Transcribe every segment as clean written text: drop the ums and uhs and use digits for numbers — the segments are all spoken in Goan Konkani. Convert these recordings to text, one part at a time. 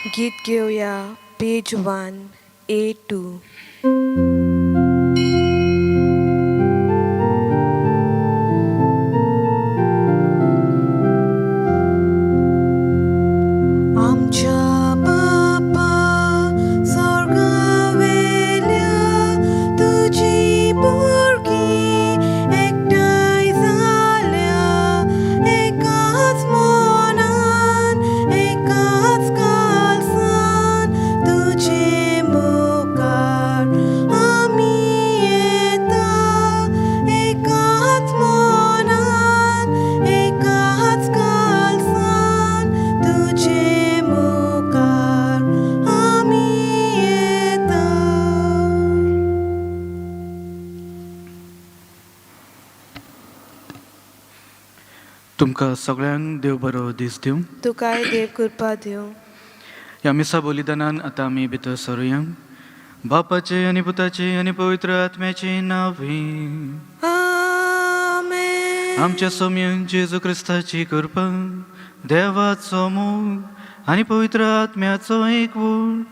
गीत घेवया पेज 1A2. आमच्या बापा स्वर्गावेल्या तुजी भुरगीं एकठांय जाल्या एकाच मनान एकाच काळजान तुजे मुखार आमी येता एकाच मनान एकाच काळजान तुजे मुखार आमी येता. तुमकां सगळ्यांक देव बरो दीस दिवं. तुकाय देव कृपा दिवं. ह्या मिसा बलिदानान आतां आमी भितर सरुया. बापाचे आनी पुताचे आनी पवित्र आत्म्याचे नांवे. आमेन. आमच्या सोम्यान जेजू क्रिस्ताची कृपा, देवाचो मोग आनी पवित्र आत्म्याचो एकवट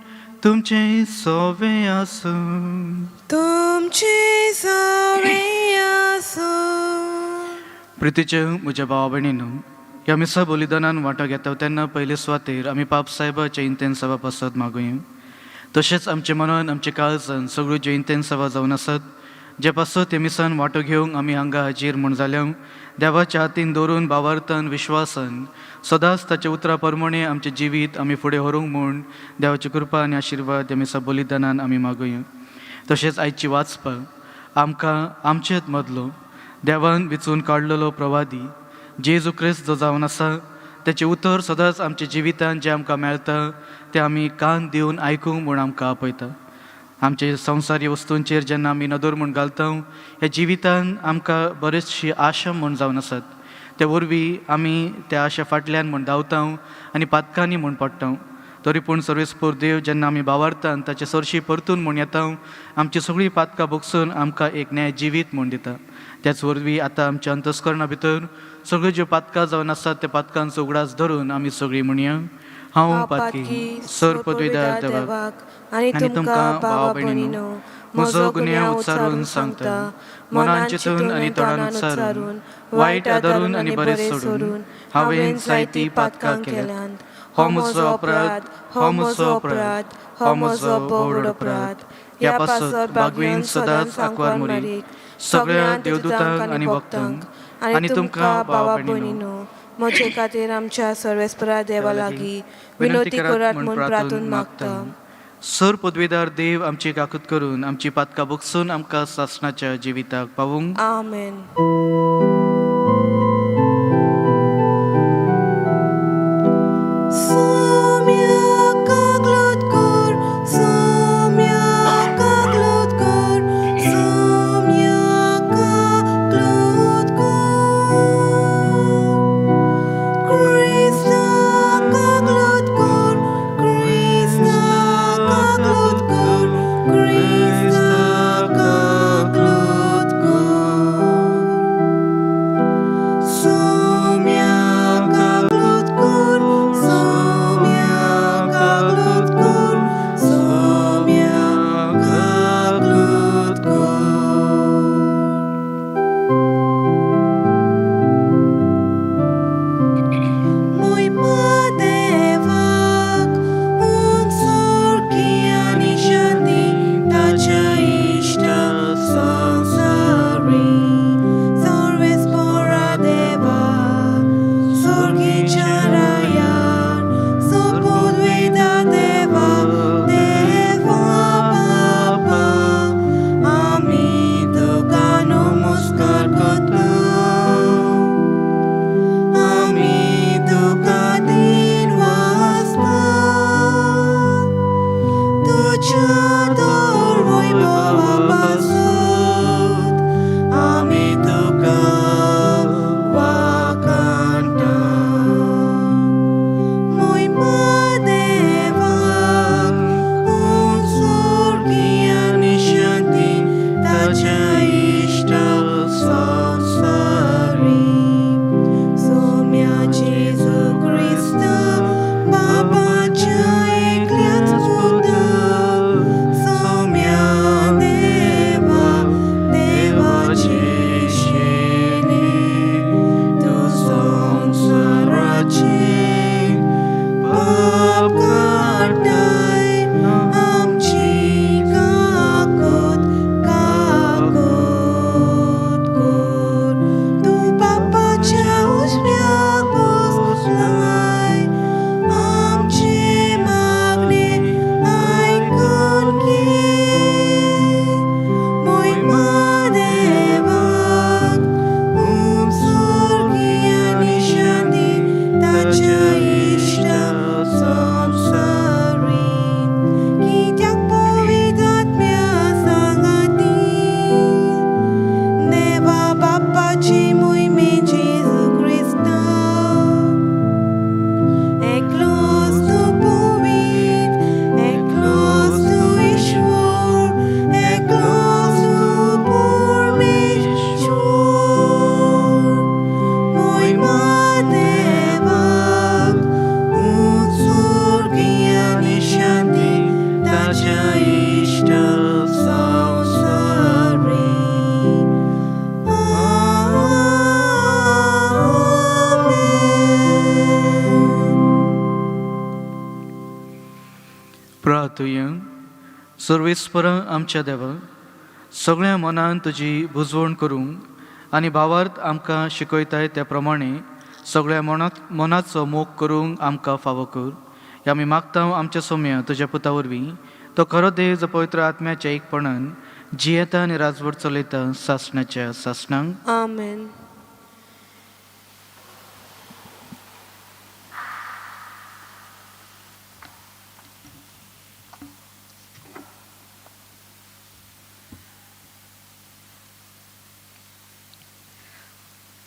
तुमचें सोवे आसूं. तुमचे सवे आसूं. प्रितीचे म्हज्या भावा भयणीनो, ह्या मिसा बलिदानान वांटो घेता तेन्ना पयले सुवातेर आमी पाप सायबाच्या इंतेन्सावा पासत मागुया. तशेंच आमचे मनान आमचे काळजान सगळ्यो ज्यो इंतेन्सावा जावन आसात, जे पासत ह्या मिसान वांटो घेवंक आमी हांगा हाजीर म्हूण जाल्या, देवाच्या हातीन दवरून भावार्थान विश्वासान सदांच ताच्या उतरा प्रमाणे आमचें जिवीत आमी फुडें व्हरूंक म्हूण देवाची कृपा आनी आशिर्वाद ह्या मिसा बलिदानान आमी मागुया. तशेंच आयची वाचपाक आमकां आमचेच मदलो देवान विचून काडलेलो प्रवादी जेजू क्रिस्त जो जावन आसा, तेचें उतर सदांच आमच्या जिवितान जें आमकां मेळटा तें आमी कान दिवन आयकूंक म्हूण आमकां आपयता. आमचे संवसारी वस्तूंचेर जेन्ना आमी नदर म्हूण घालता, ह्या जिवितान आमकां बरेचशी आशा म्हूण जावन आसात. ते वरवीं आमी त्या आशा फाटल्यान म्हूण धांवता आनी पातकांनी म्हूण पडटा. तरी पूण सर्वेस्पोर देव जेन्ना आमी भावार्थान ताचे सरशी परतून म्हूण येता, आमची सगळीं पातकां भोगसून आमकां एक न्याय जिवीत म्हूण दिता. त्याच वरवीं आतां आमच्या अंतस्करणा भितर सगळ्यो ज्यो पातकां जावन आसात त्या पातकांचो उगडास धरून आमी सगळीं म्हणया: हांव पातकी सर पदवीदार देवाक आनी तुमकां भावा भयणीनो म्हजो गुन्यांव उच्चारून सांगता. मनान चिंतून आनी तोंडान उच्चारून, वायट आदारून आनी बरें सोडून हांवें जायतीं पातकां केल्यांत. हो म्हजो अपराध, हो म्हजो अपराध, हो म्हजो भोव अपराध. ह्या पासत बागवेन सदांच आंकवार मरीक, सगळ्या देवदूतांक आनी भक्तांक आनी तुमकां भावा भयणीनो म्हजे खातीर आमच्या सर्वेस्परा देवा लागीं विनवती करात म्हूण प्रार्थून मागता. सर पदवीदार देव आमची काकूत करून आमची पातकां भोगसून आमकां सासणाच्या जिविताक पावूंक. आमेन. सोम्या कागलत कर, सोम्या कागलत कर, सोम्या कागलत कर. क्रिस्ता कागलत कर, क्रिस्ता कागलत कर, क्रिस्ता कागलत कर. प्रार्थुया. सर्वेस्परा आमच्या देवा, सगळ्या मनान तुजी बुजवण करूंक आनी भावार्थ आमकां शिकयताय त्या प्रमाणे सगळ्या मनात मनाचो मोग करूंक आमकां फावो कर. ह्या आमी मागता आमच्या सोम्या तुज्या पुता वरवीं, तो खरो देव जो पवित्र आत्म्याच्या एकपणान जियेता आनी राजवट चलयता सासणाच्या सासणांक. आमेन.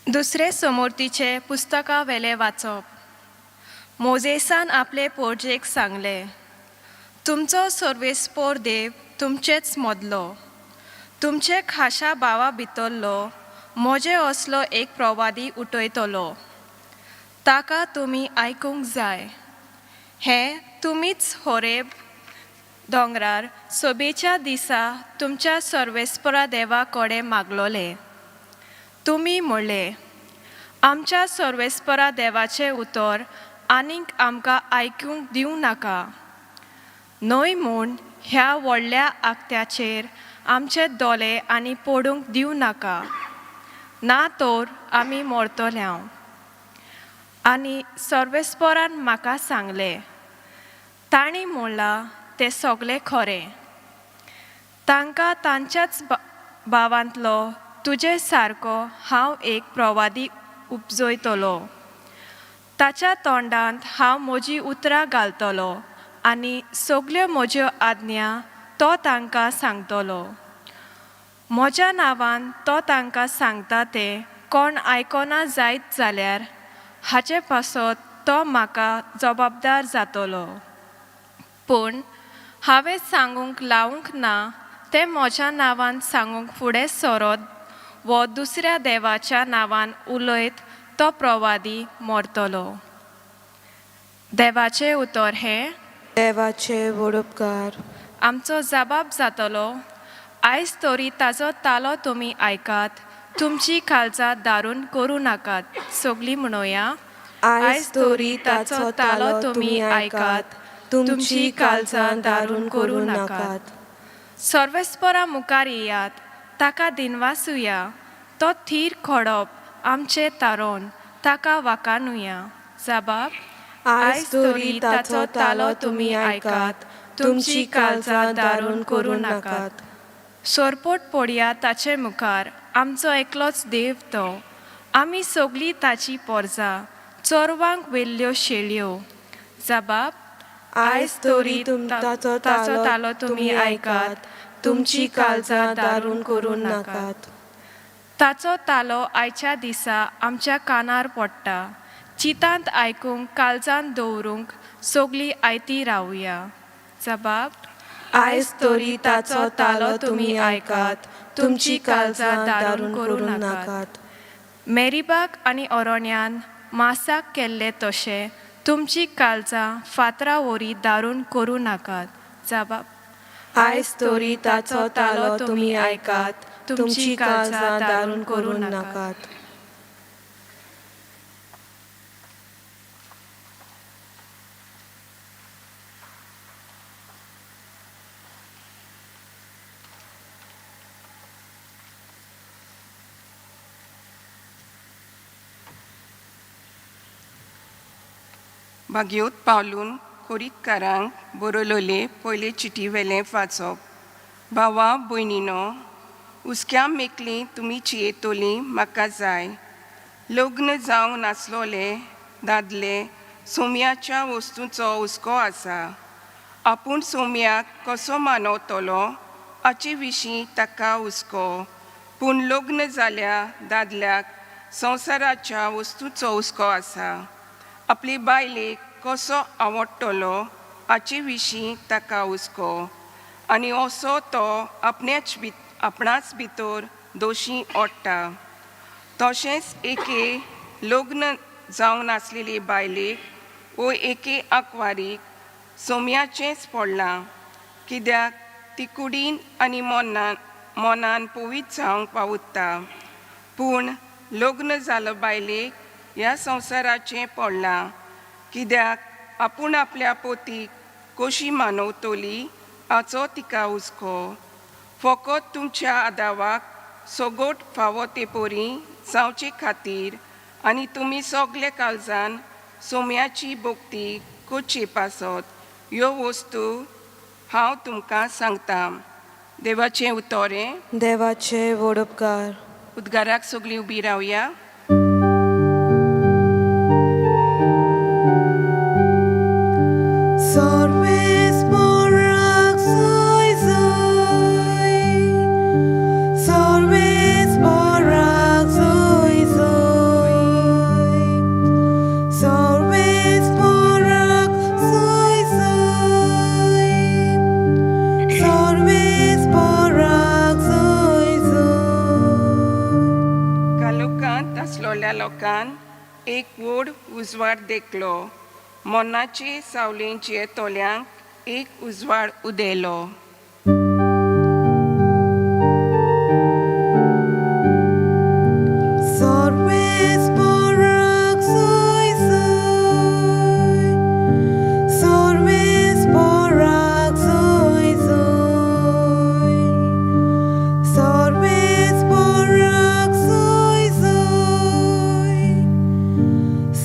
दुसरे समोरतीचे पुस्तका वेले वाचप. मोजेसान आपले पोरजेक सांगले, तुमचो सर्वेस्पोर देव तुमचेच मदलो, तुमचे खाशा भावा भितरलो म्हजे असलो एक प्रवादी उठयतलो, ताका तुमी आयकूंक जाय. हें तुमीच होरेब दोंगरार सोबेच्या दिसा तुमच्या सर्वेस्परा देवा कडेन मागलोले. तुमी म्हणलें, आमच्या सर्वेस्परा देवाचें उतर आनीक आमकां आयकूंक दिवं नाका, न्हय म्हूण ह्या व्हडल्या आगत्याचेर आमचे दोले आनी पडूंक दिवं नाका, ना तर आमी मरतले हांव. आनी सर्वेस्परान म्हाका सांगलें, तांणी म्हणलां तें सगलें खरें. तांकां तांच्याच भावांतलो तुजे सारको हांव एक प्रवादी उपजयतलो, ताच्या तोंडांत हांव म्हजीं उतरां घालतलो आनी सगल्यो म्हज्यो आज्ञा तो तांकां सांगतलो. म्हज्या नांवान तो तांकां सांगता तें कोण आयकना जायत जाल्यार हाचे पासत तो म्हाका जबाबदार जातलो. पूण हांवें सांगूंक लावंक ना तें म्हज्या नांवान सांगूंक फुडें सरत वो दुसऱ्या देवाच्या नांवान उलयत तो प्रवादी मरतलो. देवाचें उतर हें. देवाचे व्हड उपकार. आमचो जबाब जातलो, आयज तरी ताजो तालो तुमी आयकात, तुमची काळजां दारून करूं नाकात. सगलीं म्हणोया. आयज तरी ताचो तालो तुमी आयकात, तुमची काळजां दारून करूं नाकात. सर्वेस्परा मुखार येयात, ताका दिनवासुया, तो थीर खडप आमचें तारोन, ताका वाकानुया. जबाब. आयज तरी ताचो तालो तुमी आयकात, तुमची काळजां दारून करूं नाकात. सोरपोट पडया ताचे मुखार, आमचो एकलोच देव तो, आमी सगलीं ताची पोरजां, चोरवांक व्हेल्ल्यो शेळयो. जबाब. आयज तरी ताचो तालो तुमी आयकात, तुमची काळजां दारून करूं नाकात. ताचो तालो आयच्या दिसा आमच्या कानार पडटा, चितांत आयकूंक काळजांत दवरूंक सगलीं आयती रावया. जबाब. आयज तरी ताचो तालो तुमी आयकात, तुमची काळजां दारून करूं नाकात. मेरीबाक आनी ओरोण्यान मासाक केल्लें तशें तुमची काळजां फातरा वरी दारून करूं नाकात. जबाब. आयज तरी ताचो तालो तुमी आयकात, तुमची काळजां दारून करूं नाकात. भाग्योत पावलून कोरीतकारांक बरयलोले पयले चिटी वेलें वाचप. भावा भयणीनो, हुसक्या मेकली तुमी चियेतोली म्हाका जाय. लग्न जावंक नासलोले दादले सोम्याच्या वस्तूचो हुस्को आसा, आपूण सोम्याक कसो मानवतलो हाचे विशीं ताका हुस्को. पूण लग्न जाल्या दादल्याक संवसाराच्या वस्तूचो हुस्को आसा, आपले बायलेक कसो आवडटलो हाचे विशीं ताका हुस्को, आनी असो तो आपण्याच आपणाच भितर दोशी ओडटा. तशेंच एके लग्न जावंक नासलेले बायलेक वो एके आंकवारीक सोम्याचेंच पडलां, कित्याक ती कुडीन आनी मनान पवित्र जावंक पावता. पूण लग्न जालो बायलेक ह्या संवसाराचें पडलां, कित्याक आपूण आपल्या पोतीक कशी मानवतली हाचो तिका हुस्को. फकत तुमच्या आदावाक सगोट फावो ते परी जावचे खातीर आनी तुमी सगळे काळजान सोम्याची भक्ती करचे पासत ह्यो वस्तू हांव तुमकां सांगता. देवाचें उतोरें. देवाचे वडोपकार. उद्गाराक सगळीं उबी रावया. Sorbes borak soy soy, sorbes borak soy soy, sorbes borak soy soy, sorbes borak soy soy. कालोकांत आसलोल्या लोकान एक व्हड उजवाड देखलो, मरणाचे सावळेंचे तोल्यांक एक उजवाड उदेलो. Sorbes borak soy soy, sorbes borak soy soy, sorbes borak soy soy,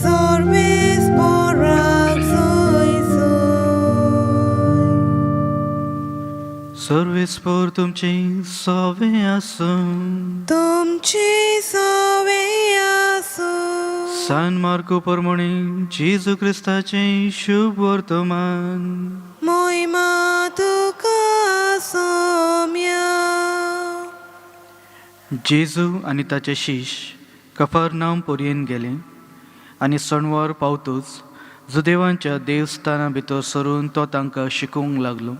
sorbes borak soy soy. सर्वेस्पोर तुमचे सवे आसूं. तुमची सवे आसूं. सान मार्को प्रमाणे जेजू क्रिस्ताचें शुभ वर्तमान. मोहिमा तुका सोम्या. जेजू आनी ताचे शीश कफरनाम पोरयेन गेले आनी सणवार पावतूच जुदेवांच्या देवस्थाना भितर सरून तो तांकां शिकोवंक लागलो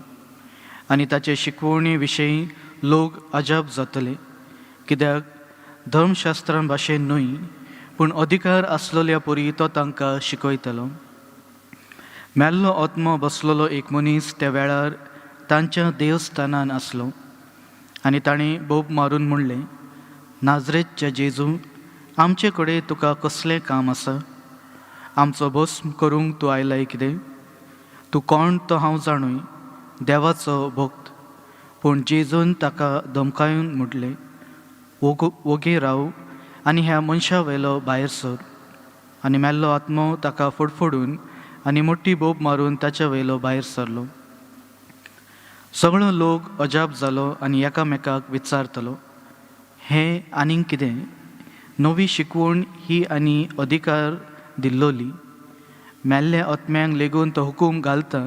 आनी ताचे शिकवणे विशयी लोक अजाप जातले, कित्याक धर्मशास्त्रां भाशेन न्हय पूण अधिकार आसलेल्या परी तो तांकां शिकयतालो. मेल्लो आत्मो बसलेलो एक मनीस त्या वेळार तांच्या देवस्थानान आसलो आनी ताणें बोब मारून म्हणलें, नाजरेतच्या जेजू, आमचे कडेन तुका कसलें काम आसा? आमचो भस्म करूंक तूं आयलाय कितें? तूं कोण तो हांव जाणूय, देवाचो भक्त. पूण जेजून ताका धमकायून म्हटलें, वोगो वोगी राव आनी ह्या मनशा वयलो भायर सर. आनी मेल्लो आत्मो ताका फडफडून आनी मोठी बोब मारून ताच्या वयलो भायर सरलो. सगळो लोक अजाप जालो आनी एकामेकाक विचारतलो, हें आनीक कितें नवी शिकवण ही आनी अधिकार दिल्लोली? मेल्ल्या आत्म्यांक लेगून तो हुकूम घालता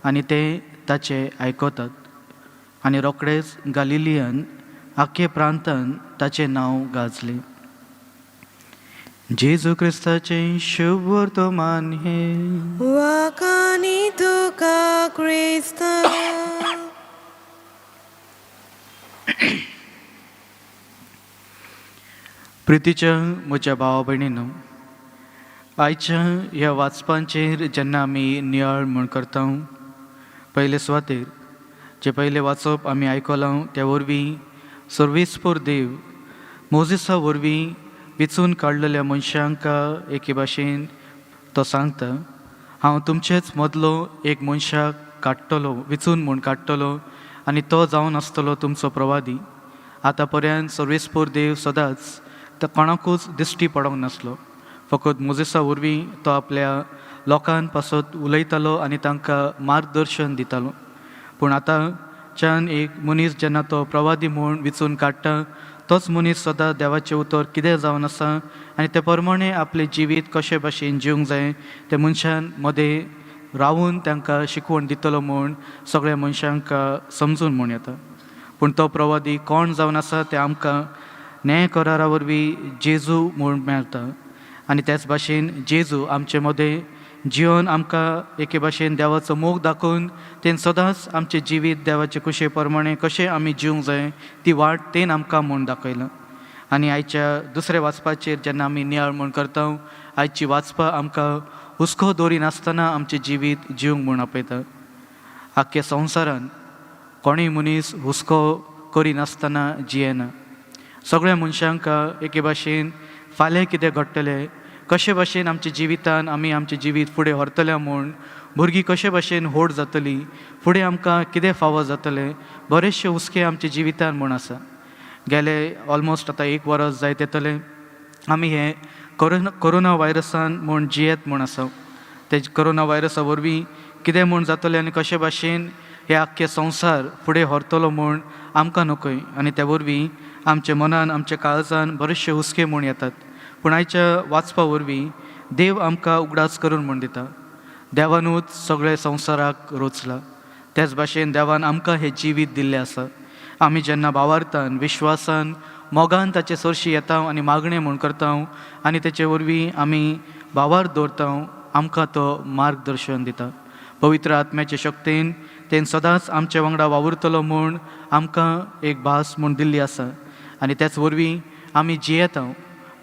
आनी ते ताचे आयकतात. आनी रोखडेच गालिलियन आख्खे प्रांतान ताचें नांव गाजलें. जेजू क्रिस्ताचें शुभ वर्तमान हें. वाकानी तुका क्रिस्ता. प्रितीच्या म्हज्या भावा भयणीनो, आयच्या ह्या वाचपांचेर जेन्ना आमी नियाळ म्हूण करता, पयले सुवातेर जें पयलें वाचप आमी आयकलां त्या वरवीं सर्वेस्पोर देव मोजिसा वरवीं विचून काडलेल्या मनशांक एके भाशेन तो सांगता, हांव तुमचेच मदलो एक मनशाक काडटलो, विचून म्हूण काडटलो आनी तो जावन आसतलो तुमचो प्रवादी. आतां पर्यंत सर्वेस्पोर देव सदांच तो कोणाकूच दिश्टी पडोंक नासलो, फकत मोजेसा वरवीं तो आपल्या लोकां पासत उलयतालो आनी तांकां मार्गदर्शन दितालो. पूण आतांच्यान एक मनीस जेन्ना तो प्रवादी म्हूण विचून काडटा, तोच मनीस सदां देवाचें उतर कितें जावन आसा आनी ते प्रमाणे आपलें जिवीत कशे भाशेन जिवंक जाय तें मनशान मदें रावून तांकां शिकवण दितलो म्हूण सगळ्या मनशांक समजून म्हूण येता. पूण तो प्रवादी कोण जावन आसा तें आमकां न्याय करारा वरवीं जेजू म्हूण मेळटा. आनी त्याच भाशेन जेजू आमचे मदें जिवन आमकां एके भाशेन देवाचो मोग दाखोवन तेन सदांच आमचें जिवीत देवाचे कुशे प्रमाणे कशें आमी जिवंक जाय ती वाट तेन आमकां म्हूण दाखयला. आनी आयच्या दुसऱ्या वाचपाचेर जेन्ना आमी नियाळ म्हूण करता, आयची वाचपां आमकां हुस्को दवरिनासतना आमचें जिवीत जिवंक म्हूण आपयता. आख्ख्या संवसारान कोणूय मनीस हुस्को करिनासतना जियेना. सगळ्या मनशांक एके भाशेन फाल्यां कितें घडटलें, कशे भाशेन आमच्या जिवितान आमी आमचें जिवीत फुडें व्हरतले म्हूण भुरगीं कशे भाशेन व्हड जातलीं, फुडें आमकां कितें फावो जातलें, बरेचशे हुस्के आमच्या जिवितान म्हूण आसा. गेले ऑलमोस्ट आतां एक वरस जायत येतलें आमी हे कोरोना व्हायरसान म्हूण जियेत म्हूण आसा. ते कोरोना व्हायरसा वरवीं कितें म्हूण जातलें आनी कशे भाशेन हे आख्खे संवसार फुडें व्हरतलो म्हूण आमकां नकय, आनी त्या वरवीं आमच्या मनान आमच्या काळजान बरेचशे हुस्के म्हूण येतात. पूण आयच्या वाचपा वरवीं देव आमकां उगडास करून म्हूण दिता, देवानूच सगळे संवसाराक रोचला, त्याच भाशेन देवान आमकां हें जिवीत दिल्लें आसा. आमी जेन्ना भावार्थान विश्वासान मोगान ताचे सरशी येता आनी मागणें म्हूण करता आनी तेचे वरवीं आमी भावार्थ दवरता, आमकां तो मार्गदर्शन दिता. पवित्र आत्म्याचे शक्तेन तेन सदांच आमचे वांगडा वावुरतलो म्हूण आमकां एक भास म्हूण दिल्ली आसा आनी त्याच वरवीं आमी जियेता.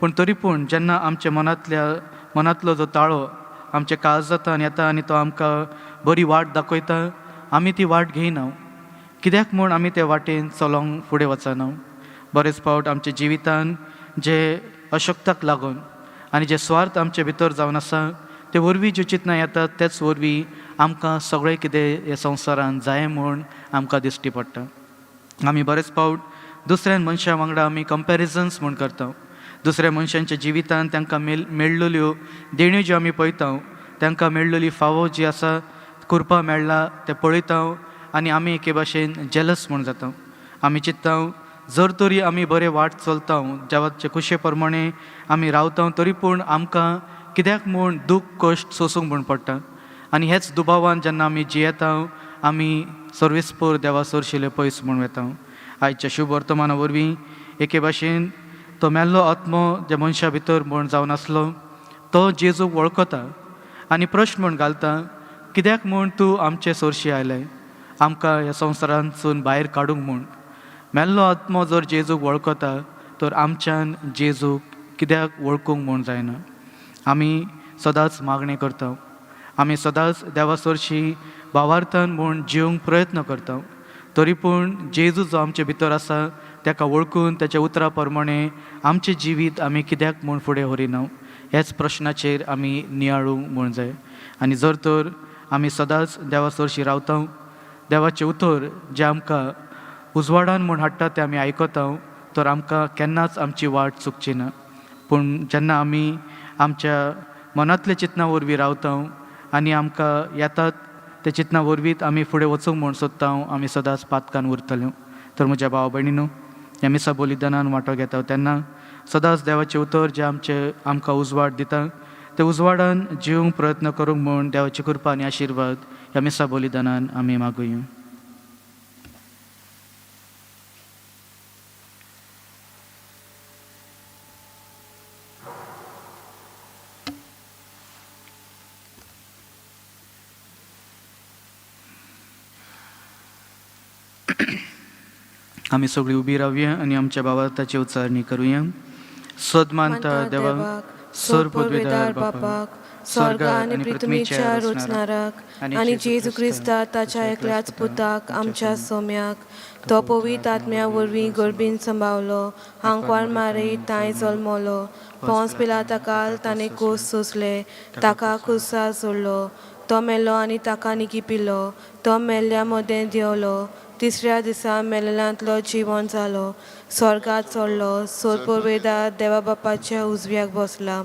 पूण तरी पूण जेन्ना आमच्या मनांतलो जो ताळो आमच्या काळजांत येता आनी तो आमकां बरी वाट दाखयता, आमी ती वाट घेयना. कित्याक म्हूण आमी ते वाटेन चलोंक फुडें वचना? बरेच फावट आमच्या जिवितान जे अशक्ताक लागून आनी जे स्वार्थ आमचे भितर जावन आसा ते वरवीं ज्यो चिंतनां येतात तेच वरवीं आमकां सगळें कितें हे संवसारान जाय म्हूण आमकां दिश्टी पडटा. आमी बरेच फावट दुसऱ्या मनशां वांगडा आमी कंपेरिजन्स म्हूण करता. दुसऱ्या मनशांच्या जिवितान तांकां मेळ्ळल्यो देण्यो ज्यो आमी पळयता, तांकां मेळ्ळली फावो जी आसा कृपा मेळ्ळा तें पळयता आनी आमी एके भाशेन जेलस म्हूण जाता. आमी चिंत्ता जर तरी आमी बरे वाट चलता, देवाचे खुशे प्रमाणे आमी रावता, तरी पूण आमकां कित्याक म्हूण दूख कश्ट सोसूंक म्हूण पडटा. आनी हेच दुबावान जेन्ना आमी जियेता आमी सर्वेस्पोर देवा सरशिले पयस म्हूण वता. आयच्या शुभ वर्तमाना वरवीं एके भाशेन तो मेल्लो आत्मो ज्या मनशा भितर म्हूण जावन आसलो तो जेजूक वळखता आनी प्रश्न म्हूण घालता, कित्याक म्हूण तूं आमचे सरशी आयलें, आमकां ह्या संवसारांतसून भायर काडूंक म्हूण? मेल्लो आत्मो जर जेजूक वळखता तर आमच्यान जेजूक कित्याक वळखूंक म्हूण जायना? आमी सदांच मागणें करता, आमी सदांच देवा सरशी भावार्थान म्हूण जिवंक प्रयत्न करता, तरी पूण जेजू जो आमचे भितर आसा ताका वळखून ताच्या उतरा प्रमाणे आमचें जिवीत आमी कित्याक म्हूण फुडें व्हरिना, ह्याच प्रश्नाचेर आमी नियाळूंक म्हूण जाय. आनी जर तर आमी सदांच देवा सरशी रावता, देवाचें उतर जें आमकां उजवाडान म्हूण हाडटा तें आमी आयकता, तर आमकां केन्नाच आमची वाट चुकची ना. पूण जेन्ना आमी आमच्या मनांतल्या चिंतना वरवीं रावता आनी आमकां येतात ते चिंतना वरवीं आमी फुडें वचूंक म्हूण सोदता, आमी सदांच पातकान उरतले. तर म्हज्या भाव भयणीनो, ह्या मिसा बलिदानान वांटो घेता तेन्ना सदांच देवाचें उतर जें आमचें आमकां उजवाड दिता ते उजवाडान जिवंक प्रयत्न करूंक म्हूण देवाची कृपा आनी आशिर्वाद ह्या मिसा बलिदानान आमी मागुया. आमी सगळीं उबी रावया आनी आमच्या भावार्थाची उच्चारणी करुया. सदमानता देवाक, सर पदवेदार बापाक, स्वर्ग आनी पृथ्वीच्या रचणाराक आनी जेजू क्रिस्ता ताच्या एकल्याच पुताक आमच्या सोम्याक, तो पवित्र आत्म्या वरवीं गर्भीन सांबावलो, हांकवार मारी तांय जल्मलो, पोंस पिलाता काल ताणें कोस सोंसले, ताका खुर्सार सोडलो, तो मेलो आनी ताका निगिपिलो, तो मेल्ल्या मदें देंवलो, तिसऱ्या दिसा मेल्ल्यांतलो जिवन जालो, स्वर्गात चडलो, सोरपोरवेदार देवा बापाच्या उजव्याक बसला,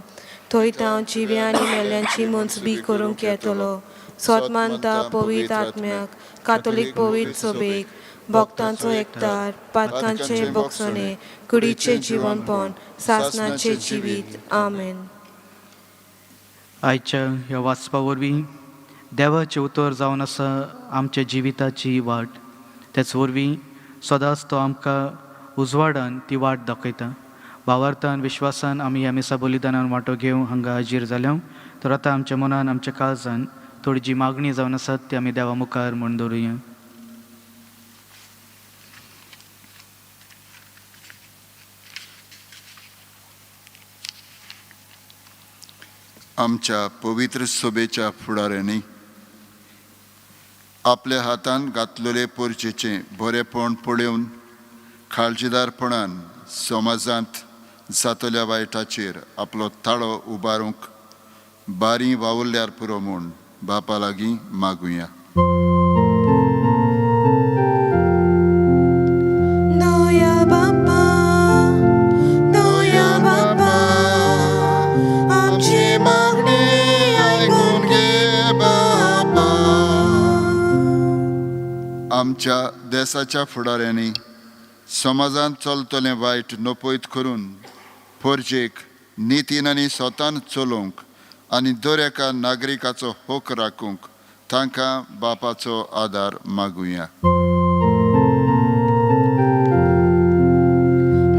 थंय हांव जिव्या आनी मेल्ल्यांची मुंजबी करूंक येतलो. सोत मानता पवित्र आत्म्याक, कातोलीक पवित्र सभेक, भक्तांचो एकतार, पातकांचे बोगसणे, कुडीचें जिवनपण, सासनाचें जिवीत. आमेन. आयच्या ह्या वाचपा वरवीं देवाचें उतर जावन आसा आमच्या जिविताची वाट. तेच वरवीं सदांच तो आमकां उजवाडान ती वाट दाखयता. भावार्थान विश्वासान आमी ह्या मिसा बलिदानान वांटो घेवन हांगा हाजीर जाल्या. तर आतां आमच्या मनान आमच्या काळजान थोडी जी मागणी जावन आसात ती आमी देवा मुखार म्हूण दवरुया. आमच्या पवित्र सभेच्या फुडाऱ्यांनी आपल्या हातान घातलेले पोरचेचें बरेपण पळोवन काळजीदारपणान समाजांत जातल्या वायटाचेर आपलो ताळो उबारूंक बारी वावुरल्यार पुरो म्हूण बापा लागीं मागुया. दया बापा, दया बापा, आमची मागणी आयकून घे बापा. आमच्या देसाच्या फुडाऱ्यांनी समाजांत चलतलें वायट नपयत करून परजेक नितीन आनी स्वतान चलोवंक आनी दर एका नागरिकाचो हक राखूंक तांकां बापाचो आदार मागुया.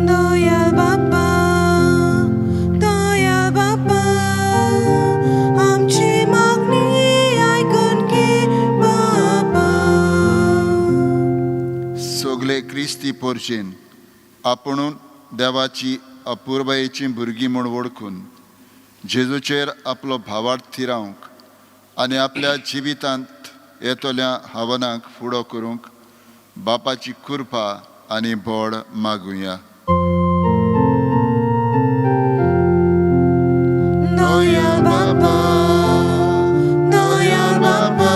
दया बापा, दया बापा, आमची मागणी आयकून घे बापा. सगले क्रिस्ती पोरशेन आपुणून देवाची अपुरबायेची भुरगीं म्हूण वळखून जेजूचेर आपलो भावार्थ थिरावंक आनी आपल्या जिवितांत येतल्या आव्हानांक फुडो करूंक बापाची कृपा आनी बळ मागुया. दया बापा, दया बापा,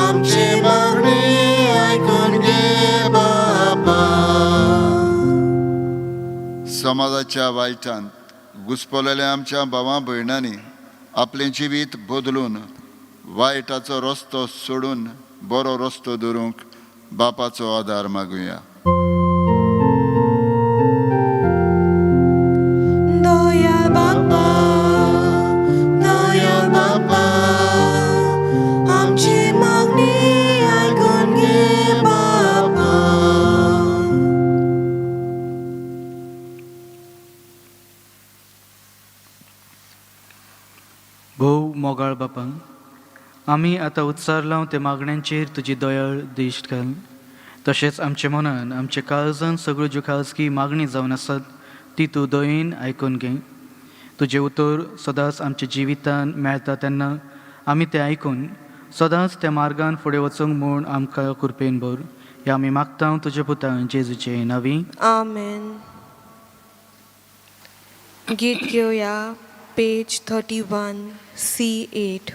आमची मागणी आयकून घे बापा. समाजाच्या वायटांत घुस्पलेल्या आमच्या भावा भयणांनी आपलें जिवीत बदलून वायटाचो रस्तो सोडून बरो रस्तो धरूंक बापाचो आदार मागुया. दया बापा, दया बापा, आमची मागणी आयकून घे बापा. भोव मोगाळ बापा, आमी आतां उत्सारलां त्या मागण्यांचेर तुजी दयाळ दिश्ट घाल. तशेंच आमचे मनान आमचे काळजान सगळ्यो ज्यो खाजगी मागणी जावन आसात ती तूं दयेन आयकून घे. तुजें उतर सदांच आमच्या जिवितान मेळटा तेन्ना आमी तें आयकून सदांच त्या मार्गान फुडें वचूंक म्हूण आमकां कृपेन भर. ह्या आमी मागता तुज्या पुतान जेजूचे नांवी. आमेन. गीत घेवया पेज 31 C8.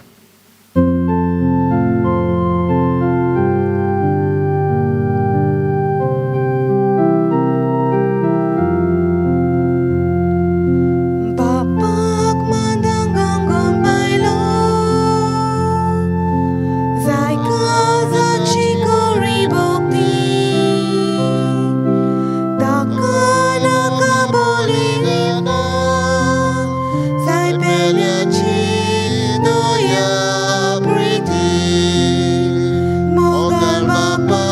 बापाक मांदांगांगोन बायलो जाय काजाची कोरी भक्ती ताका नाका बोलिना जाय पेल्याची दया प्रिती मोगाल बापा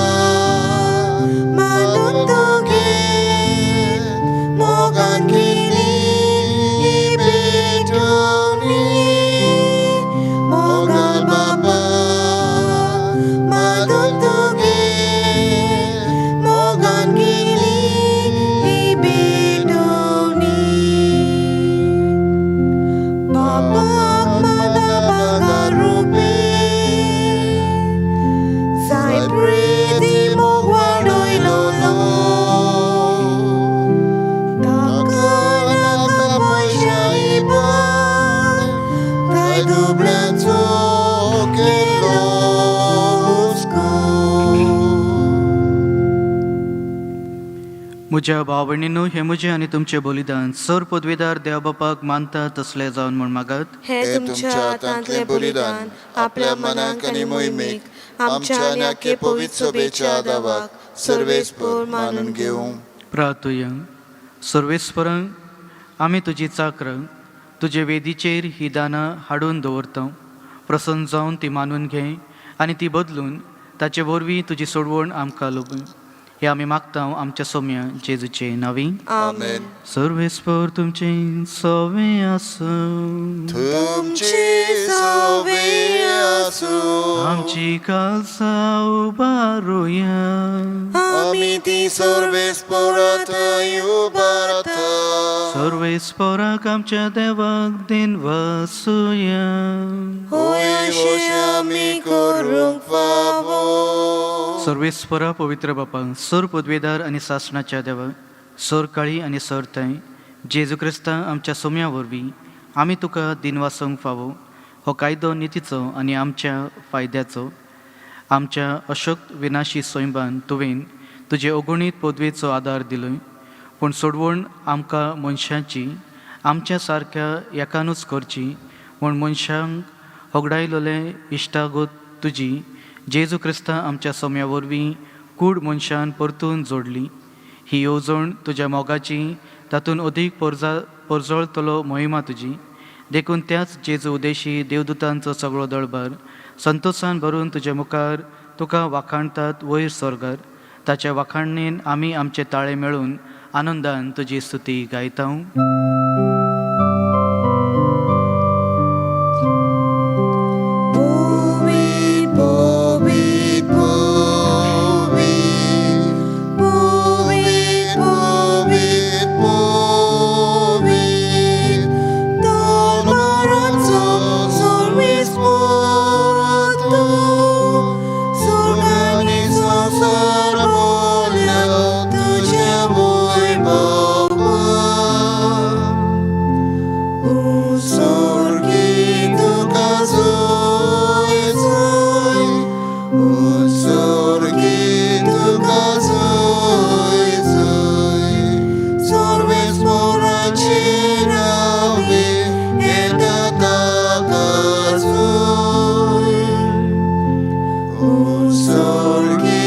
मानून तुगे मोगान केली भेटवणी मोगाल बापा मानून तुगे मोगान केली भेटवणी बापाक माना बागा रुपे जाय प्रिती मोग वाडयलो ताका नाका पयशा इबाड ताय दुबळ्यांचो केलो हुस्को. म्हज्या भाव भयणींनो, हें म्हजें आनी तुमचें बलिदान सर पदवीदार देव बापाक मानता तसलें जावन म्हूण मागात. हे तुमच्या हातांतलें बलिदान आपल्या मनाक आनी मोहिमेक आमच्या आनी आख्खे पवित्र सभेच्या दावाक सर्वेस्पर मानून घेवं. प्रार्थुया. सर्वेस्परांक आमी तुजी चाक्र तुजे वेदीचेर ही दानां हाडून दवरता. प्रसन्न जावन ती मानून घे आनी ती बदलून ताचे वरवीं तुजी सोडवण आमकां लोबूं. हें आमी मागता आमच्या सोम्या जेजूचे नांवी. आमेन. सर्वेस्पर तुमचें सवें आसूं. तुमची सवे आसूं. आमची कालसा उबारुया. आमी ती सर्वेस्परात उबारता. सर्वेस्पराक आमच्या देवाक दिन वासुया. होय अशें आमी करूंक फावो. सर्वेस्परा पवित्र बापा, सर पदवेदार आनी सासणाच्या देवा, सर काळी आनी सर थंय जेजू क्रिस्ता आमच्या सोम्या वरवीं आमी तुका दिनवासूंक फावो. हो कायदो नितीचो आनी आमच्या फायद्याचो. आमच्या अशक्त विनाशी स्वयंबान तुवें तुजे अगुणीत पदवेचो आदार दिलोय, पूण सोडवण आमकां मनशाची आमच्या सारक्या एकानूच करची म्हूण मनशांक होगडायलोले इश्टागत तुजी जेजू क्रिस्ता आमच्या सोम्या वरवीं कूड मनशान परतून जोडली. ही येवजण तुज्या मोगाची तातूंत अदीक परजळतलो मोहिमा तुजी. देखून त्याच जेजू उदेशी देवदूतांचो सगळो दळभार संतोशान भरून तुजे मुखार तुका वाखाणतात वयर स्वर्गार. ताच्या वाखाणणेन आमी आमचे ताळे मेळून आनंदान तुजी स्तुती गायता. Bobit, bobit, bobit, bobit, bobit, bobit, Dolmarazzo solmis morato, Sorganizo sarbolia, tuđe moj Boga. Usurgi tuka zoi zoi, usurgi tuka zoi zoi, sorves moracina vi eta taka zoi. Usurgi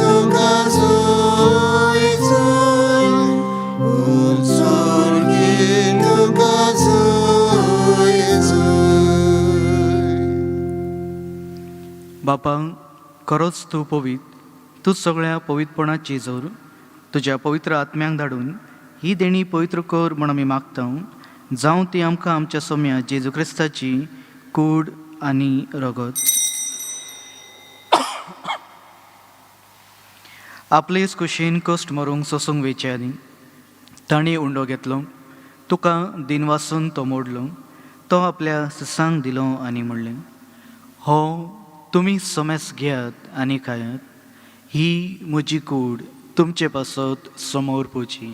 tuka zoi zoi, usurgi tuka zoi zoi. बापा, खरोच तूं पवित्र, तूं सगळ्या पवित्रपणाची जोर. तुज्या पवित्र आत्म्यांक धाडून ही देणी पवित्र कर म्हूण आमी मागता. जावं ती आमकां आमच्या सोम्या जेजू क्रिस्ताची कूड आनी रगत. आपलेच कुशीन कश्ट मरूंक सोसूंक वेचे आदीं तांणी उंडो घेतलो, तुका दिनवासून तो मोडलो, तो आपल्या सिसांक दिलो आनी म्हणलें, हो तुमी समेस घेयात आनी खायात, ही म्हजी कूड तुमचे पासत समोर पोची.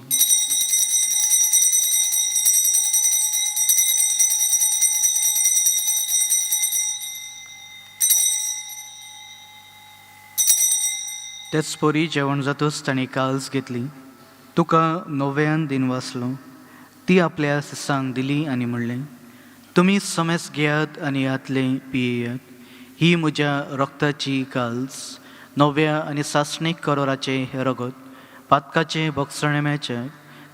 तेच परी जेवण जातच ताणें काल्स घेतली, तुका नव्यान दिन वाचलो, ती आपल्या सिसांक दिली आनी म्हणलें, तुमी समेस घेयात आनी हातलें पियेयात, ही म्हज्या रक्ताची काल्स, नव्या आनी सासणीक करोराचें हें रगत पातकाचें भोगसणें मेळचें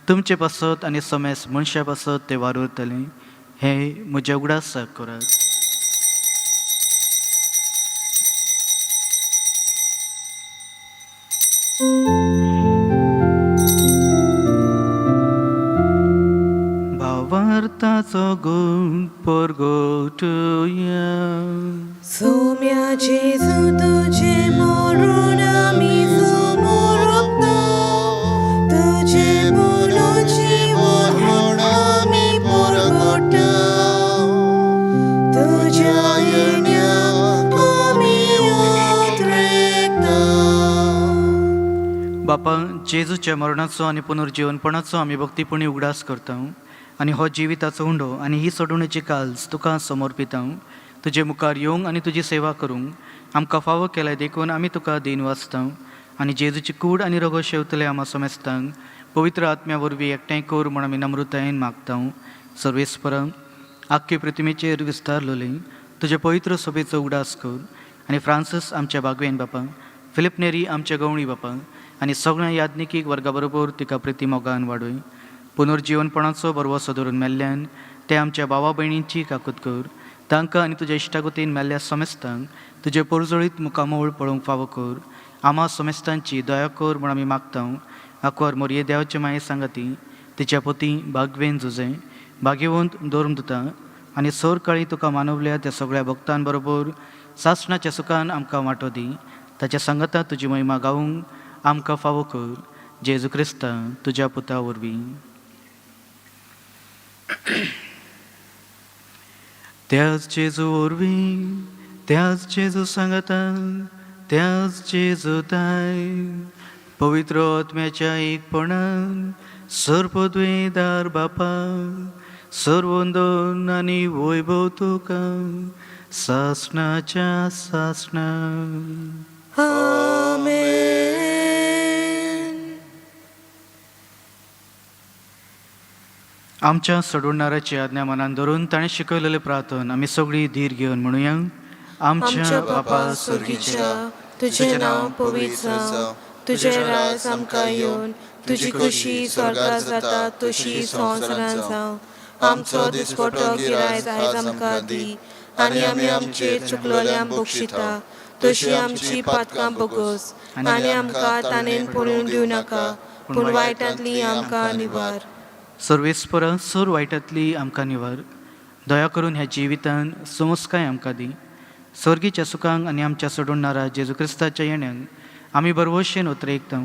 तुमचे पासत आनी समेस मनशा पासत तें वारुरतलें. हें म्हज्या उगडासाक करात. भावार्थाचो गुण परगटुया. सोम्या जेजू तुझे मरून आमी समोरपता, तुझे पुनर्जीवन म्हूण आमी परगट्या, तुझ्या येण्याक आमी उतरेता. बापा, जेजूच्या मरणाचो आनी पुनर्जीवनपणाचो आमी भक्तीपणी उगडास करता आनी हो जिविताचो उंडो आनी ही सोडवणेची काल्स तुका समर्पिता. तुजे मुखार येवंक आनी तुजी सेवा करूंक आमकां फावो केल्या देखून आमी तुका दीन वाचता आनी जेजूची कूड आनी रगत शेवतले आमा समेस्तांक पवित्र आत्म्या वरवीं एकठांय कर म्हूण आमी नम्रतायेन मागता. सर्वेस्परा, आख्खे प्रतिमेचेर विस्तारलोले तुजे पवित्र सभेचो उगडास कर आनी फ्रांसीस आमच्या बागवेन बापा, फिलिप नेरी आमच्या गवळी बापा आनी सगळ्या याज्ञिकीक वर्गा बरोबर तिका प्रिती मोगान वाडय. पुनर्जीवनपणाचो बरवसो धरून मेल्ल्यान ते आमच्या भावा भयणींची काकूत कर. तांकां आनी तुज्या इश्टागतीन मेल्ल्या समेस्तांक तुजे परजळीत मुखामोळ पळोवंक फावो कर. आमा समेस्तांची दया कर म्हूण आमी मागता. आंकवार मोरये देवाचे माये सांगाती तिच्या पती बागवेन जुजे भाग्यवंत धर्मदुता आनी सरकाळी तुका मानवल्या त्या सगळ्या भक्तां बरोबर सासणाच्या सुखान आमकां वांटो दी. ताच्या सांगाता तुजी महिमा गावूंक आमकां फावो कर. जेजू क्रिस्ता तुज्या पुता वरवीं. त्याच जेजू वरवीं, त्याच जेजू सांगाता, त्याच जेजू ताय पवित्र आत्म्याच्या एकपणान सर्पद्वेदार बापा सर्वंदन आनी वैभव तुका सासणाच्या सासणा. आमेन. आमच्या सोडवणाराची आज्ञा मनान धरून ताणें शिकयलेलें प्रार्थन आमी सगळीं धीर घेवन म्हणुया. आमच्या बापा स्वर्गीच्या, तुजें नांव पवित्र जावं, तुजें राज आमकां येवन, तुजी खुशी स्वर्गार जाता तशी संवसारांत जावं. आमचो दिसपटो गिरायत आयज आमकां दी, आनी आमी आमचे चुकलोल्यांक बक्षिता तशी आमची पातकां बगोस, आनी आमकां ताणें पळोवन दिवं नाका, पूण वायटांतली आमकां निवार. सर्वेस्परा सोर वायटांतली आमकां निवार. दया करून ह्या जिवितान समजकाय आमकां दी. स्वर्गीच्या सुखांक आनी आमच्या सोडवणारा जेजू क्रिस्ताच्या येण्याक आमी बरवशेन उतरेकता.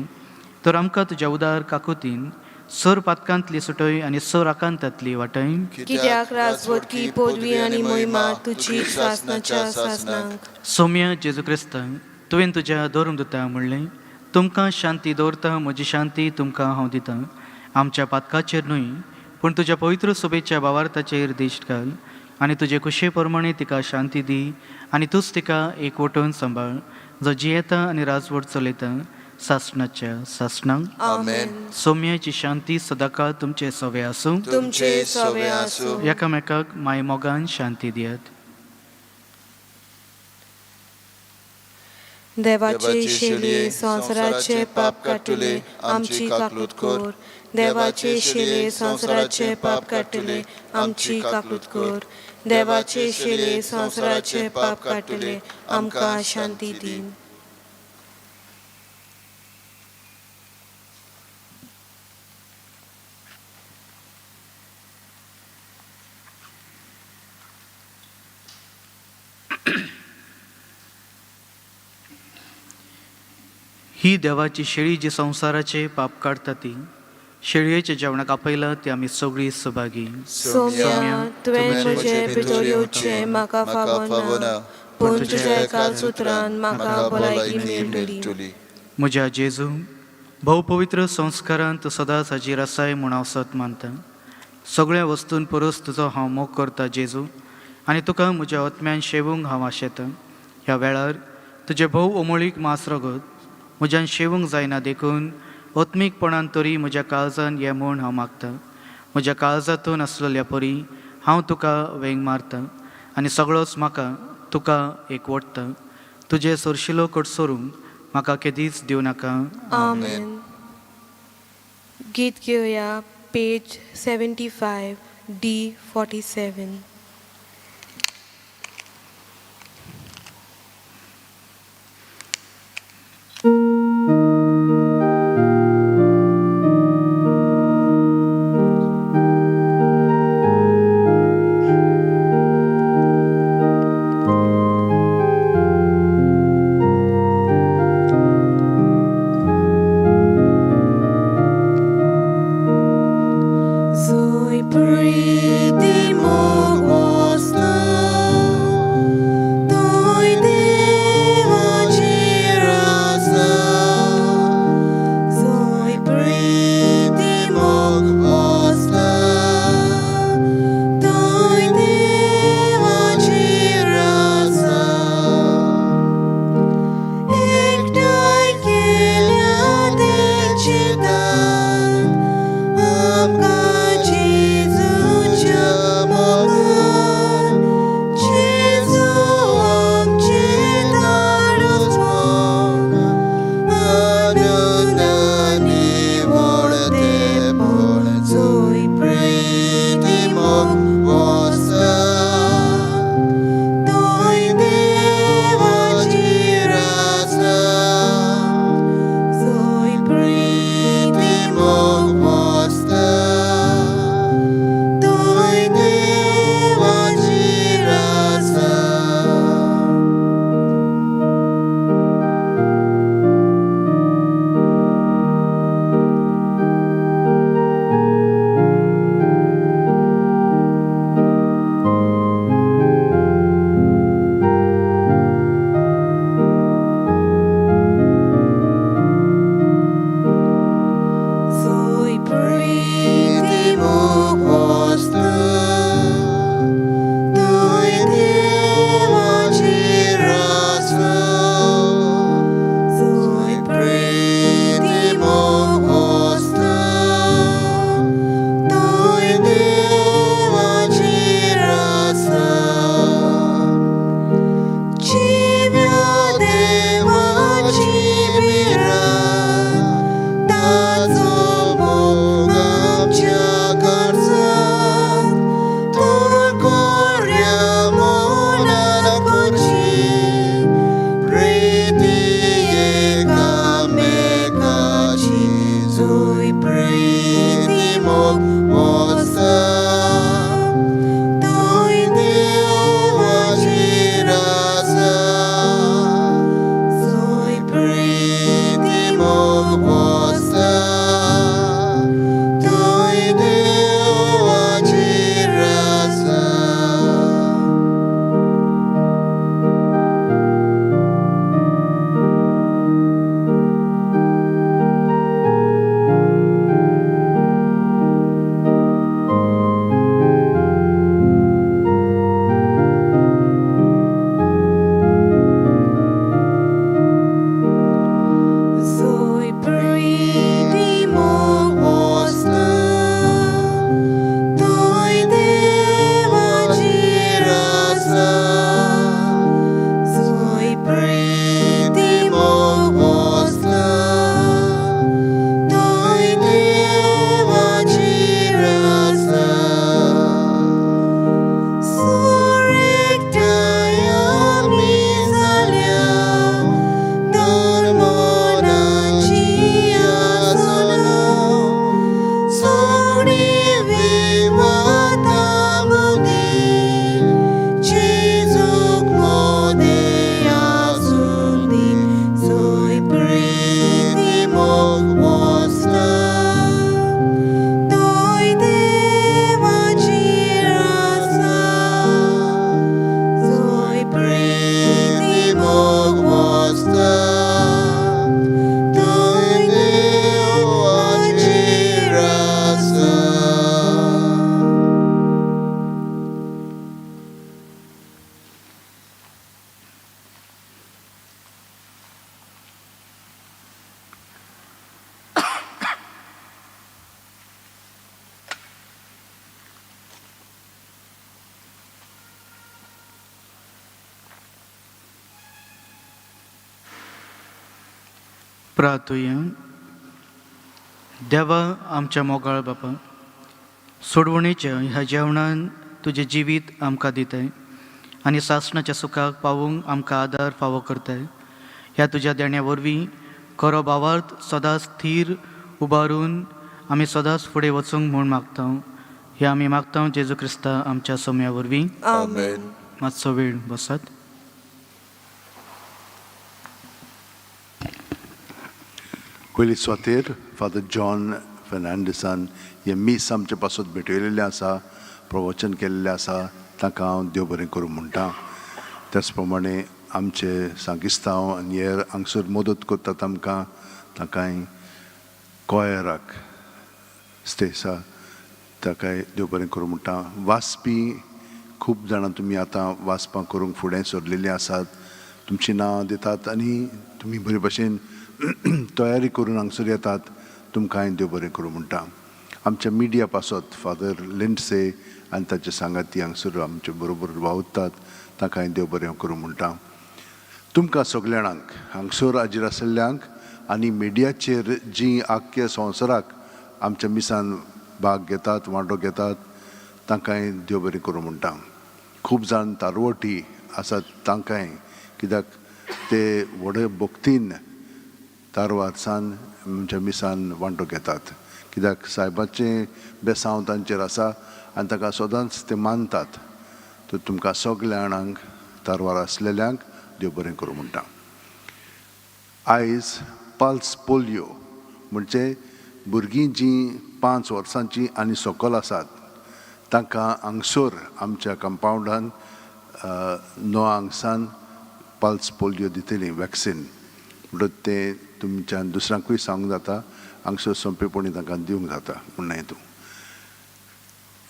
तर आमकां तुज्या उदार काकुतीन सोर पातकांतली सुटय आनी सोर आकांतांतली वाटय. कित्याक राजवटकी पदवी आनी मोहिमा तुजी सासनाच्या सासनाक. सोम्या जेजू क्रिस्ता, तुवें तुज्या धर्मदूता म्हणलें, तुमकां शांती दवरता, म्हजी शांती तुमकां हांव दितां. आमच्या पातकाचेर न्हय पूण तुज्या पवित्र सभेच्या बावार्थाचेर दिश्ट घाल आनी तुजे कुशे प्रमाणे तिका शांती दी आनी तूंच तिका एकवटून सांबाळ, जो जियेता आनी राजवट चलयता सासणाच्या सासणाक. आमेन. सोम्याची शांती सदांकाळ तुमचे सवे आसूं. तुमचे सवे आसूं. एकामेकाक माय मोगान शांती दियात. देवाचे शेले संवसाराचे पाप काडटले, आमची काकूत कर. देवाचे शेले संवसाराचे पाप काडटले, आमची काकूत कर. देवाचे शेले संवसाराचे पाप काडटले, आमकां शांती दी. ही देवाची शेळी जी संवसाराचे पाप काडटा ती शेळयेच्या जेवणाक आपयला ती आमी सगळीं सभागी. सोम्या, तुवें म्हजे भितर येवचें म्हाका फावना, पूण तुज्या एकाच उतरान म्हाका भलायकी मेळटली. म्हज्या जेजू, भोव पवित्र संस्कारान तूं सदांच हाजीर आसाय म्हूण हांव सत मानता. सगळ्या वस्तून परस तुजो हांव मोग करता जेजू, आनी तुका म्हज्या आत्म्यान शेवूंक हांव आशेतां. ह्या वेळार तुजें भोव अमोळीक मांस रगत म्हज्यान शेवूंक जायना, देखून आत्मीकपणान तरी म्हज्या काळजान ये म्हूण हांव मागतां. म्हज्या काळजांतून आसलेल्या परी हांव तुका वेंग मारतां आनी सगळोच म्हाका तुका एकवटता. तुजें सरशिलो कडसरूंक म्हाका केदींच दिवं नाका. आमेन. गीत घेवया पेज 75 D 47. Zoe priti mo प्रार्थुया. देवा आमच्या मोगाळ बापा, सोडवणेच्या ह्या जेवणान तुजें जिवीत आमकां दिताय आनी सासणाच्या सुखाक पावूंक आमकां आदार फावो करताय. ह्या तुज्या देण्या वरवीं खरो भावार्थ सदांच थीर उबारून आमी सदांच फुडें वचूंक म्हूण मागता. हे आमी मागता जेजू क्रिस्ता आमच्या सोम्या वरवीं. आमेन. मातसो वेळ बसात. पयली सुवातेर फादर जॉन फेर्नांडीसान हें मीस आमचे पासत भेटयलेलें आसा, प्रवचन केल्लें आसा, ताका हांव देव बरें करूं म्हणटा. त्याच प्रमाणे आमचे सांगिस्तांव आनी हेर हांगसर मदत करतात आमकां, तांकांय, कॉयराक स्टेसा ताकाय देव बरें करूं म्हणटा. वाचपी खूब जाणां तुमी आतां वाचपां करूंक फुडें सरलेलीं आसात. तुमचीं नांवां दितात आनी तुमी बरे भशेन तयारी करून हांगसर येतात, तुमकांय देव बरें करूं म्हणटा. आमच्या मिडिया पासत फादर लिंडसे आनी ताचे सांगाती हांगसर आमचे बरोबर वावुरतात, तांकांय देव बरें करूं म्हणटा. तुमकां सगल्या जाणांक हांगसर हाजीर आशिल्ल्यांक आनी मिडियाचेर जीं आख्ख्या संवसाराक आमच्या मिसान भाग घेतात, वांटो घेतात, तांकांय देव बरें करूं म्हणटा. खूब जाण तारवटी आसात तांकांय, कित्याक ते व्हडे भक्तीन तारवारसान आमच्या मिसान वांटो घेतात, कित्याक सायबाचें बेसांव तांचेर आसा आनी ताका सदांच ते मानतात. तर तुमकां सगल्या जाणांक तारवार आसलेल्यांक देव बरें करूं म्हणटा. आयज पल्स पोलियो म्हणजे भुरगीं जीं 5 वर्सांचीं आनी सकयल आसात तांकां हांगसर आमच्या कंपावंडान 9 सान पल्स पोलियो दितली वॅक्सीन. म्हणटच तें तुमच्यान दुसऱ्यांकूय सांगूंक जाता, हांगसर सोंपेपणी तांकां दिवंक जाता म्हूण तूं.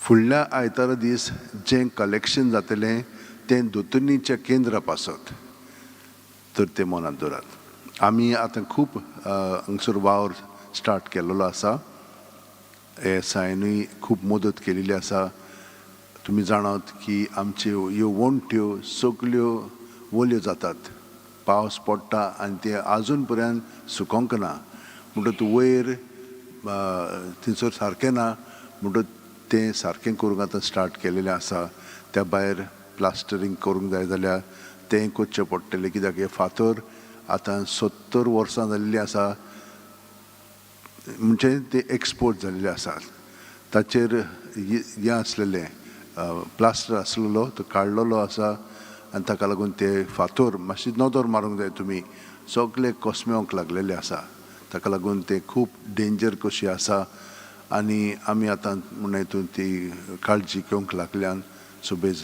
फुडल्या आयतारा दीस जें कलेक्शन जातलें तें दोतोन्नीच्या केंद्रा पासत, तर तें मनांत दवरात. आमी आतां खूब हांगसर वावर स्टार्ट केल्लो आसा. एएसआयनूय खूब मदत केलेली आसा. तुमी जाणात की आमच्यो ह्यो वण्ट्यो सगल्यो वल्यो जातात, पावस पडटा आनी ते आजून पर्यंत सुकोंक ना. म्हणटच वयर थंयसर सारकें ना, म्हणटच तें सारकें करूंक आतां स्टार्ट केलेलें आसा. त्या भायर प्लास्टरींग करूंक जाय जाल्यार तें करचें पडटलें, कित्याक हे फातर आतां 70 वर्सां जाल्लीं आसा, म्हणजे ते एक्सपोज जाल्ले आसात. ताचेर हें आसलेलें प्लास्टर आसलेलो तो काडलेलो आसा आनी ताका लागून ते फातर मातशी नदर मारूंक जाय तुमी, सगळे कोसमेवंक लागलेले आसा. ताका लागून ते खूब डेंजर कशी आसा आनी आमी आतां म्हण हितून ती काळजी घेवंक लागल्यान सुबेज.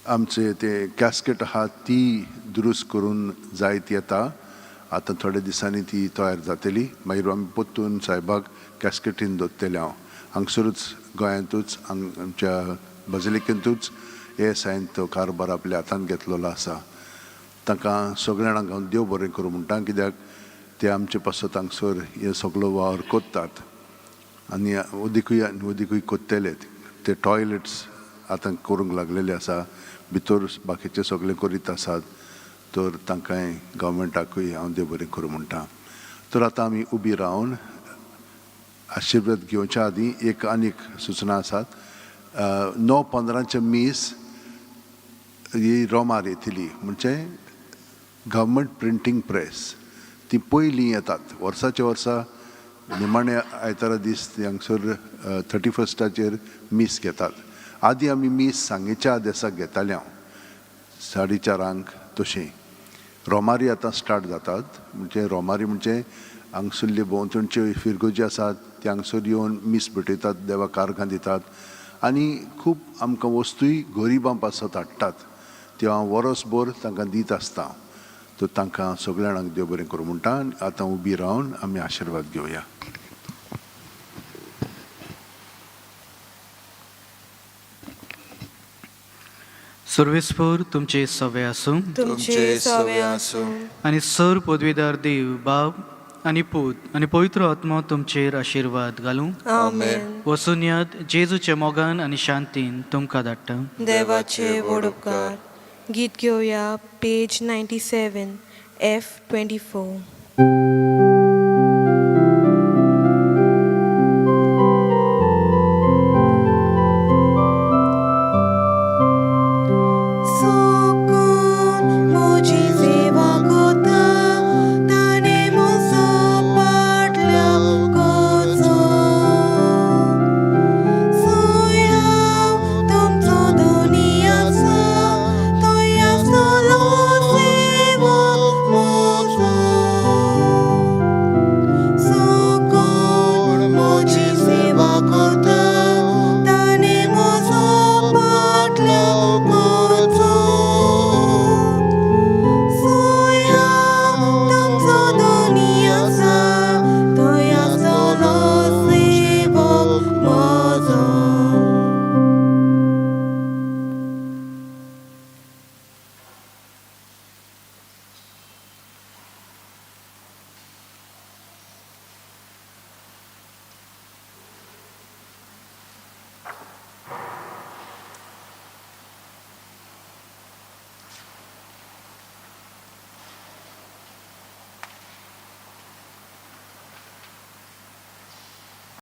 आमचे ते कॅस्केट आहा ती दुरुस्त करून जायत येता. आतां थोड्या दिसांनी ती तयार जातली. मागीर आमी परतून सायबाक कॅस्केटीन दवरतले. हांव हांगसरूच गोंयांतूच आमच्या बजलिकेंतूच एएसआयन तो कारभार आपल्या हातांत घेतलेलो आसा. तांकां सगळ्या जाणांक हांव देव बरें करूं म्हणटा, कित्याक ते आमचे पासत हांगसर हे सगलो वावर करतात आनी अदिकूय आनी अदिकूय करतले. ते टॉयलेट्स आतां करूंक लागलेले आसा, भितर बाकीचे सगळे करीत आसात. तर तांकांय गव्हर्मेंटाकूय हांव देव बरें करूं म्हणटा. तर आतां आमी उबी रावन आशिर्वाद घेवच्या आदीं एक आनीक सुचना आसात. 9:15चें मीस ही रोमार येतली, म्हणजे गव्हर्मेंट प्रिंटींग प्रेस ती पयलीं येतात वर्साच्या वर्सा. निमाणे आयतारा दीस ती हांगसर 31चाचेर मीस घेतात. आदीं आमी मीस सांगेच्या देसाक घेताले हांव 4:30क, तशें रोमारी आतां स्टार्ट जातात. म्हणजे रोमारी म्हणजे हांगसरल्यो भोंवतणच्यो फिरगर्जी आसात ते हांगसर येवन मीस भेटयतात, देवाक कारगां दितात आनी खूब आमकां वस्तूय गरिबां पासत हाडटात. त्यो हांव वरसभर तांकां दीत आसता. तर तांकां सगळ्या जाणांक देव बरें करूं म्हणटा आनी आतां उबी रावन आमी आशिर्वाद घेवया. सर्वेस्पर तुमचे सवे आसूं. तुमचे सवे आसूं. आनी सर पदवीदार देव बाब आनी पूत आनी पवित्र आत्मो तुमचेर आशिर्वाद घालूं. आमेन. वचून यात, जेजूच्या मोगान आनी शांतीन तुमकां धाडटा. देवाचे व्हड उपकार. गीत घेवया, पेज 97, F 24.